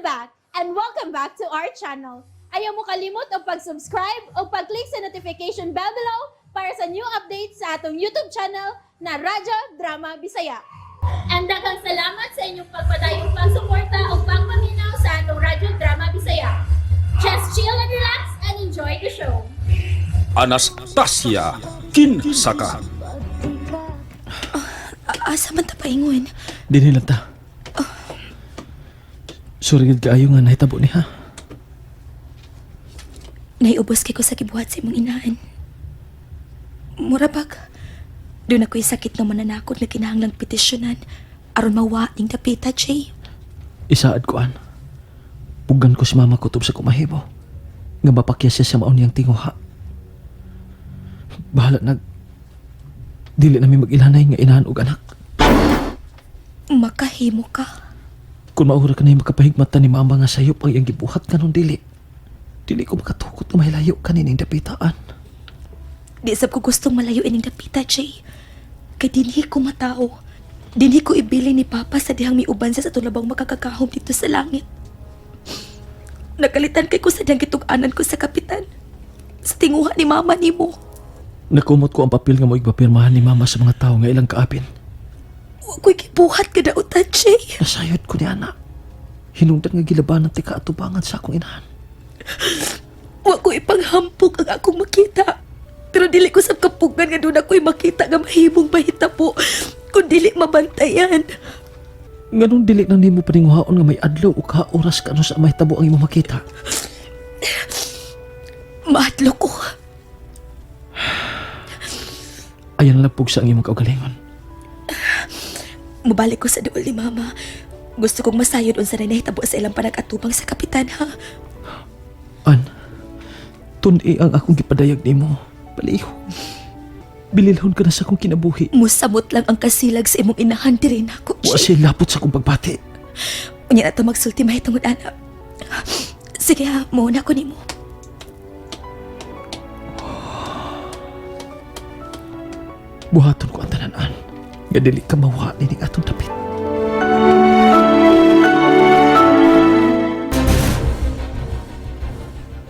I'm back and welcome back to our channel. Ayaw mo kalimot og pag-subscribe o pag-click sa notification bell below para sa new updates sa atong YouTube channel na Radyo Drama Bisaya. And daghang salamat sa inyong pagpadayong pagsuporta o pagpaminaw sa atong Radyo Drama Bisaya. Just chill and relax and enjoy the show. Anastasia Kinsaka. Asa man ta paingon? Dinhi lang ta. Sorry gid kaayo nga nahitabo ni ha. Naiubos kay ko sa gibuhat sa imong inahan. Mura bag. Doon ako'y sakit na mananakot na kinahanglang petisyonan aron mawa ning dapita, Jay. Isaad ko an. Pugan ko si mama ko tub sa kumahimo. Nga mapakya siya sa maon niyang tinguha. Bahala nag dili nami mag-ilanay nga inahan og anak. Makahimo ka. Kung maura ka na yung makapahigmata ni mama nga sayop ang iyang gibuhat kanon dili. Dili ko makatukot nga mahilayo kanining dapitaan. Di sab ko gustong malayo ining dapita, Jay. Kay dinhi ko matao. Dinhi ko ibili ni Papa sa dihang miuban siya sa tulabang makakagahom dito sa langit. Nakalitan kay ko sa dihang gitug-anan ko sa kapitan. Sa tinguha ni Mama nimo. Nakumot ko ang papel nga mo igpapirmahan ni mama sa mga tao nga ilang kaapin. Wa ko'y gibuhat kadautan, Jay. Nasayod ko ni ana. Hinungdan nga gilabanan ti kaatubangan sa akong inahan. Wa ko ipanghampok ang akong makita. Pero dili ko sa kapugan nga doon ako'y makita nga mahimong mahitabo kung dili mabantayan. Nganong dili na nimo paninguhaon nga may adlaw o ka oras kano sa mahitabo ang imong makita. Maadlo ko. Ayan lang pugsa ang imong kaugalingon. Mabalik ko sa duol ni Mama. Gusto kong masayod unsa na nahitabo sa ilang panag-atubang sa kapitan, ha? An, tun-i ang akong gipadayag nimo. Palihog. Bililhon ka na sa akong kinabuhi. Musamot lang ang kasilag sa imong inahan diri nako. Wa siya lapot sa akong pagbati. Unya na ta magsulti mahitungod ana. Sige ha, muuna ko nimo. Buhaton ko ang tanan-an. Nga dili ka mawa nining atong dapit.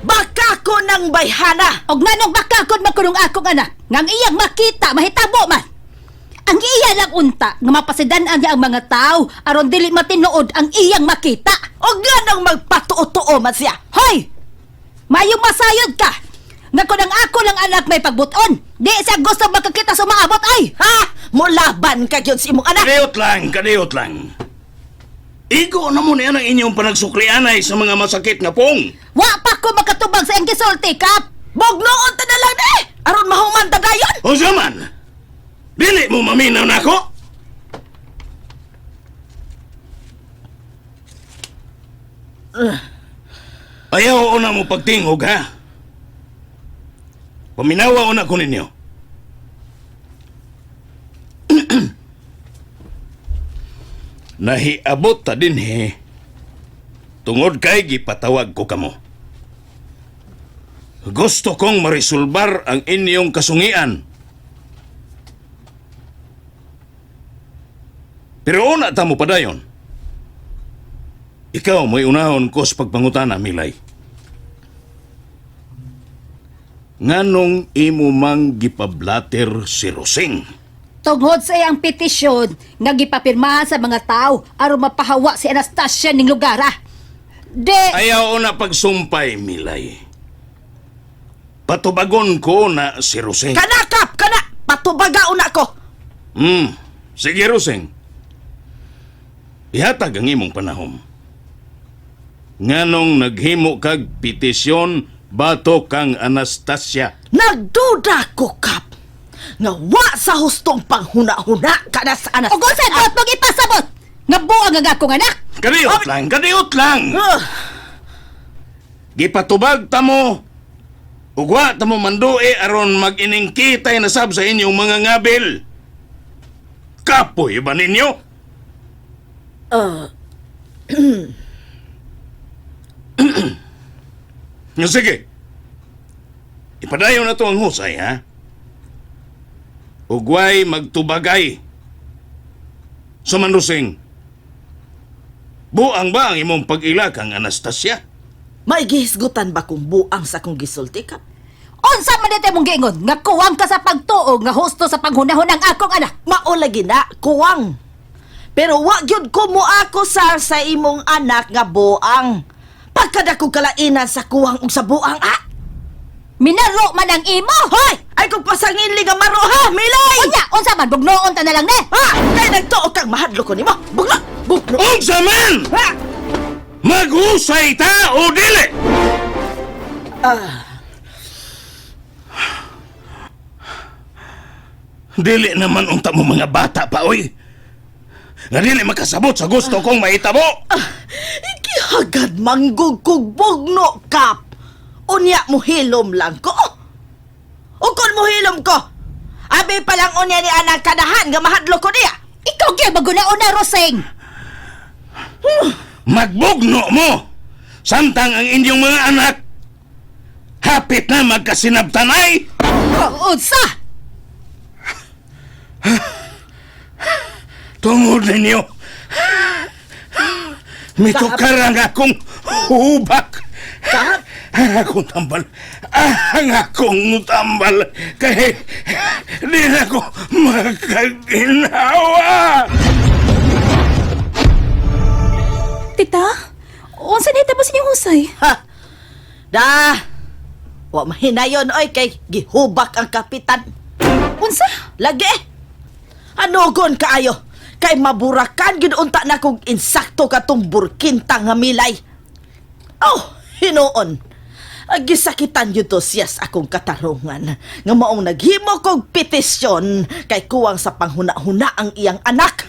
Baka ko ng bayhana! Og nganong bakakon man kunong akong anak, ngang iyang makita mahitabo man. Ang iya lang unta nga mapasidan-an niya ang mga tao aron dili matinuod ang iyang makita. O nganong magpatuo-tuo man siya? Hoy! Mayong masayod ka! Nga kun ang ako lang anak may pagbuton, di siya gusto makakita sa umaabot ay! Ha? Mulaban ka gyud sa imong anak! Kadiot lang, kadiot lang. Igo na mo niya ang inyong panagsuklianay sa mga masakit nga pong. Wa pa ko makatubag sa iyang gisulti, Kap! Bugnoon ta na lang na eh! Aron mahuman ta dayon! O man, dili mo maminaw na ako? Ayaw una mo pagtingog, ha? Paminawa una ko ninyo. Nahiabot ta din he. Tungod kay gipatawag ko kamo. Gusto kong marisolbar ang inyong kasungian. Pero una ta mo padayon. Ikaw mo'y unahon ko sa pagpangutana, Milay. Nganong imo mang gipablater si Rosing? Tungod sa iyang petisyon nga gipapirmahan sa mga tao aron mapahawa si Anastasia ning lugar, ah. Di! Ayaw na pagsumpay, Milay. Patubagon ko na si Rosing. Kana kap! Kana! Patubaga una ko! Sige, Rosing. Ihatag ang imong panahom. Nganong naghimo kag petisyon bato kang Anastasia. Nagduda ko kap! Nga wa sa hustong panghuna-huna kana sa anak. O kung sa buot mong ipasabot! Nga buang ang akong anak! Kadiot lang, kadiot lang. Ugh! Gipatubag ta mo. Ugwa ta mo mandue aron mag-iningkitay na sab sa inyong mga ngabil. Kapoy ba ninyo? Sige. Ipadayon na to ang husay, ha? Ugway magtubagay. Sumanusing. Buang ba ang imong pag-ila kang Anastasia? May gihisgutan ba kung buang sa akong gisulti, Kap? Unsa man dito mong giingon nga kuwang ka sa pagtuo nga husto sa panghunahon ang akong anak. Mao lagi na, kuwang. Pero wa gyud ko mo ako sa imong anak nga buang. Pagkada ko kalainan sa kuwang ug sa buang, ah! Minaro man ang imo. Hoy! Ay kung pasangin nga maro ha, Milay! Unya, unsa man bugnoon ta na lang ni. Ha! Kay nagtuo kang mahadlo ko nimo. Bugno! Bugno! Unsa man! Ha! Maghusay ta o dili? Ah. Dili naman unta mo mga bata pa, oy. Nga dili makasabot sa gusto kong mahitabo. Gihagad manggug kog bugno, Kap! Unya mo hilom lang ko. O kung mo hilom ko, abi pa lang unya ni anak kanahan nga mahadlo ko niya. Ikaw gyud maguna-una Roseng. Magbugno mo! Samtang ang inyong mga anak hapit na magkasinabtanay! Unsa? Tungod ninyo, mitukar ang akong hubak. Kap! Ang akong tambal. Ang akong tambal. Kay di na ko makaginawa. Tita, unsa ni tapos inyong husay? Ha! Da! Wa mahinayon oy kay gihubak ang kapitan. Unsa? Lagi! Anugon kaayo? Kay maburakan gyud unta na kog insakto katong burkinta nga milay. Oh, hinuon. Gisakitan yun to siya sa akong katarungan. Nga maong naghimo kog petisyon kay kuwang sa panghuna-huna ang iyang anak.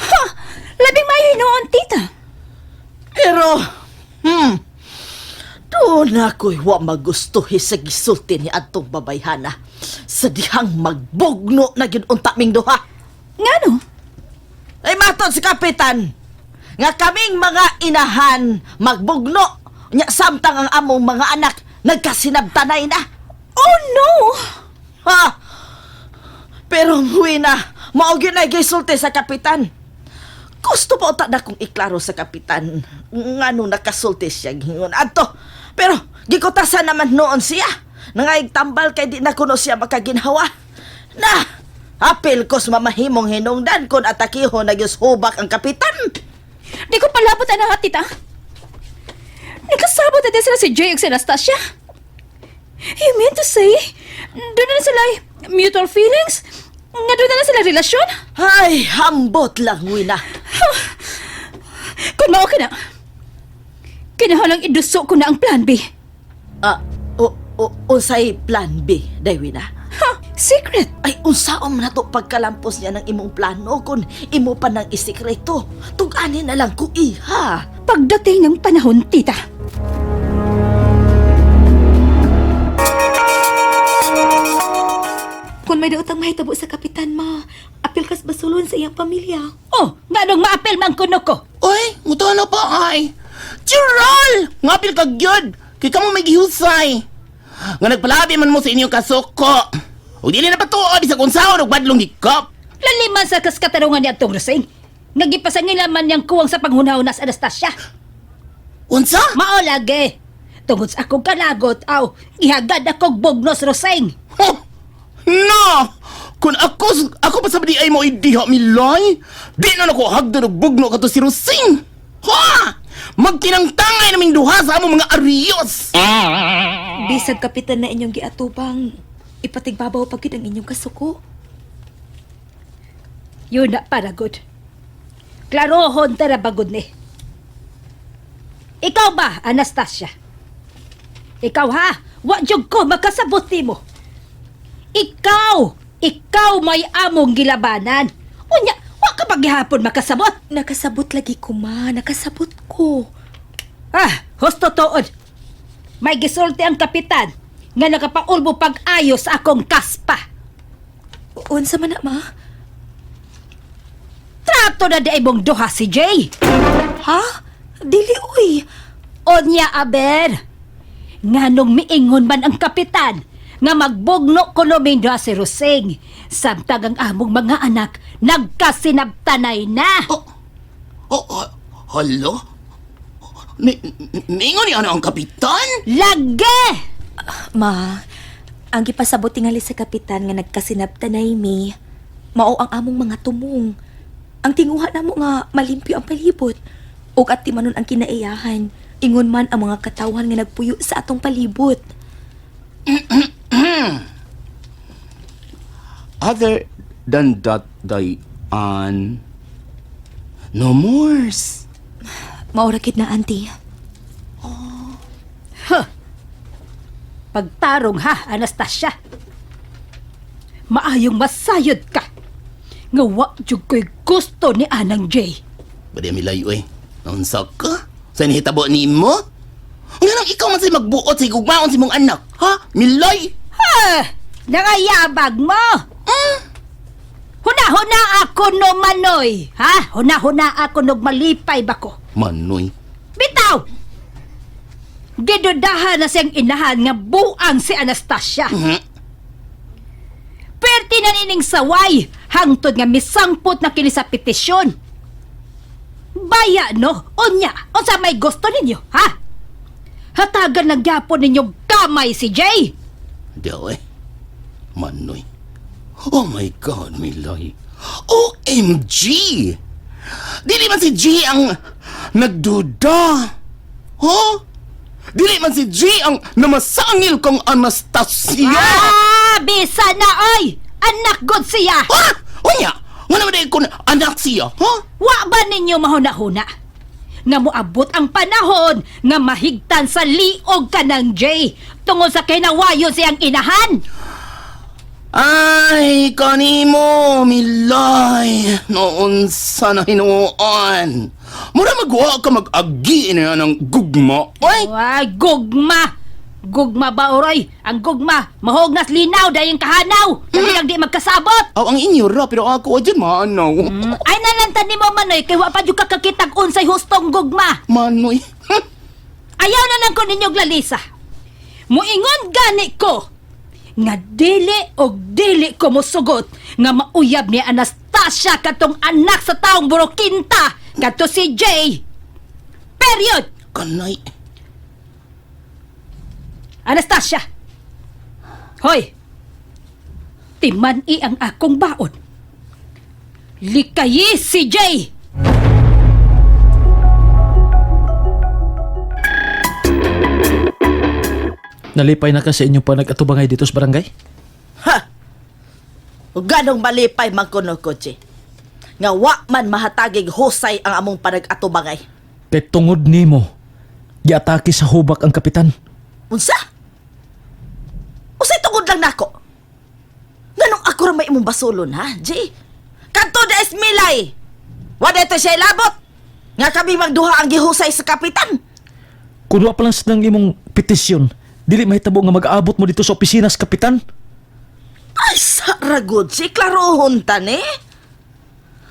Ha! Labing maayo hinuon, tita. Pero, doon ako'y wa magustuhi sa gisulti ni atong babayhana. Sa dihang magbugno na gyud unta ming duha. Ngano? Ay matod si Kapitan, nga kaming mga inahan magbugno, nya samtang ang among mga anak nagkasinabtanay na. Oh no! Ha? Pero huwi na, mao gyud na gisulti sa kapitan. Gusto pa uta na kong iklaro sa kapitan ngano nakasulti siya gingon adto. Pero gikutasan naman noon siya. Nangayig tambal kay di na kuno siya makaginhawa. Na, apil ko sa mamahimong hinungdan kon atakihon na gyud hubak ang kapitan. Di ko palabot ana ha, tita. Nagkasabot na din sila si Jay ug si Anastasia. You mean to say, doon na sila mutual feelings? Nga doon na sila relasyon? Ay, hambot lang wina. Kung mao ka na, kinahalang iduso ko na ang plan B. Ah, o, o, unsay plan B, day wina. Ha! Secret! Ay, unsaon man nato pagkalampos niya ng imong plano kung imo pa nang isikreto. Tug-anin na lang ko iha. Pagdating ng panahon, tita. Kung may daotang mahitabo sa kapitan, ma, apil kas basulon sa iyang pamilya. Oh, nganong maapil man kuno ko. Uy, mutuano pa ay. Chirol! Ngapil ka gyud. Kay kamo may gihusay. Nga nagpalabi man mo sa inyong kasuko. Ug dili na patuod sa unsaon og badlong gikop. Laliman sa kaskatarungan ni atong Roseng. Nagipasangila man niyang kuwang sa panghunahon sa Anastasia. Unsa? Mao lagi. Tungod sa akong kalagot, aw, gihagad akong bugnos Roseng. Huh? No! Kung ako, ako pa sa di ay mo idiha miloy, di na nako hagdan og bugno kato si Rosing. Ha! Magtinangtangay naming duha sa among mga ariyos. Bisag kapitan na inyong giatubang, ipatigbabaw pag ang inyong kasuko. Yun na paragod. Klarohon tara bagod ni. Ikaw ba, Anastasia? Ikaw ha, wa jud ko makasabot nimo. Ikaw, ikaw may among gilabanan. Unya, wa ka paghihapon makasabot. Nakasabot lagi ko, ma. Nakasabot ko. Ah, husto tuod. May gisulti ang kapitan nga nakapaulbo pag-ayo sa akong kaspa. Unsa man na, ma? Trato na di imong duha si Jay. Ha? Dili, uy. Onya aber. Nganong miingon man ang kapitan nga magbugno kuno ming duha si Roseng. Samtang ang among mga anak nagkasinabtanay na. Oh, oh, Hala? Ningon ni ano ang kapitan? Lagi! Ma, ang gipasabot tingali sa kapitan nga nagkasinabtanay mi, mao ang among mga tumong. Ang tinguha namo nga malimpyo ang palibot ug at timanon ang kinaiyahan. Ingon man ang mga katawhan nga nagpuyo sa atong palibot. Other than that, Diane, no mores. Maura kid na, auntie. Pagtarong ha, Anastasia. Maayong masayod ka. Nga wa jud ko'y gusto ni Anang Jay. Badi milayo eh. Naunsa ka? Sa nihitabo ni mo? Nga nang ikaw man say magbuot sa igugmaon si mong anak, ha? Milay! Ha! Nangayabag mo! Huna-huna ako no manoy, ha? Huna-huna ako no malipay ba ko? Manoy. Bitaw! Gidudahan na siyang inahan nga buang si Anastasia. Perti na nining saway, hangtod nga misangpot na kini sa petisyon. Baya no, unya, unsa may gusto ninyo, ha? Hatagan lang gyapon ninyong kamay si Jay. Diyaw eh. Manoy. Oh my God, Milay. OMG! Dili man si G ang nagduda. Huh? Dili man si G ang namasangil kang Anastasia. Ah, bisa na oy! Anak god siya! Ha? Unya! Nga naman dahil kung anak siya, ha? Wa ba ninyo mahuna-huna? Nga moabot ang panahon nga mahigtan sa liog ka ng Jay tungod sa kinawayon siyang inahan. Ay, kanimo, Milay. Noon sa na hinuon. Mura magwa ka mag-agi na ng gugma. Ay! Ay, gugma! Gugma ba, oray? Ang gugma, mahog nas linaw dayang kahanaw. Dali lang di magkasabot. Aw, ang inyo ra, pero ako dyan, manaw. Ay, nalantan ni mo, Manoy, kay wa pa jud ka kakitag unsay hustong gugma. Manoy. Ayaw na lang ko ninyong lalisa. Muingon gani ko nga dili og dili ko mosugot nga mauyab ni Anastasia katong anak sa taong Burokinta kadto si Jay. Period. Kanay. Anastasia. Hoy. Timan-i ang akong baon. Likayi si Jay. Nalipay na ka sa inyong panag-atubangay dito sa barangay? Ha! Ug ganong malipay man kuno ko, Jay. Nga wa man mahatagig husay ang among panag-atubangay. Kay tungod nimo, giatake sa hubak ang kapitan. Unsa? Unsay tungod lang nako? Nganong ako ra may imong basulon ha, Jay? Kadto da Esmilay. Wa dito siya ilabot. Nga kami magduha ang gihusay sa kapitan. Kung wa pa lang sa nang imong petisyon, dili mahitabo nga mag-aabot mo dito sa opisina sa kapitan. Ay, sa ragod, si klarohon ta ni.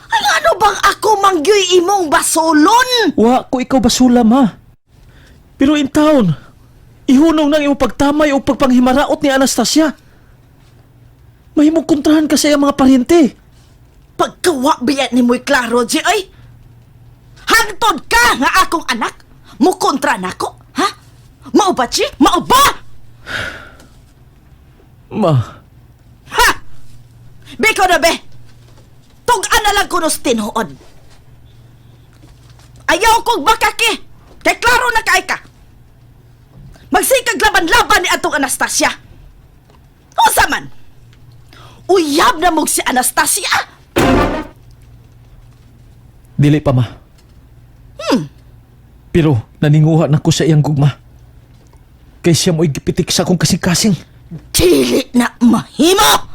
Ay, ano bang ako mangyoy imong basulon? Wa ko ikaw basula ma. Pero in town, ihunong nang imong pagtamay o pagpanghimaraot ni Anastasia. Mahimong kontrahan ka sa iyang mga paryente. Pagkawa biya ni mo'y klaro, Jay, ay. Hangtod ka nga akong anak. Mukontra nako, ha? Mao ba, Chi? Mao ba? Ma, Ha! Biko na be! Tug-an na lang kunos tinuod. Ayaw kong bakaki! Kay klaro na kay ka! Magsikag laban-laban ni atong Anastasia. Unsa man? Uyab na mog si Anastasia! dili pa ma. Pero naninguha na ko sa iyang gugma. Kay siya mo'y gipitik sa akong kasing-kasing. Dili na mahimo!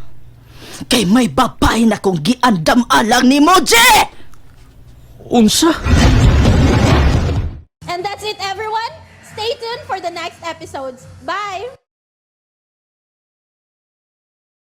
Kay may babae na kong giandam alang ni mo, Je! Unsa? And that's it, everyone. Stay tuned for the next episodes. Bye!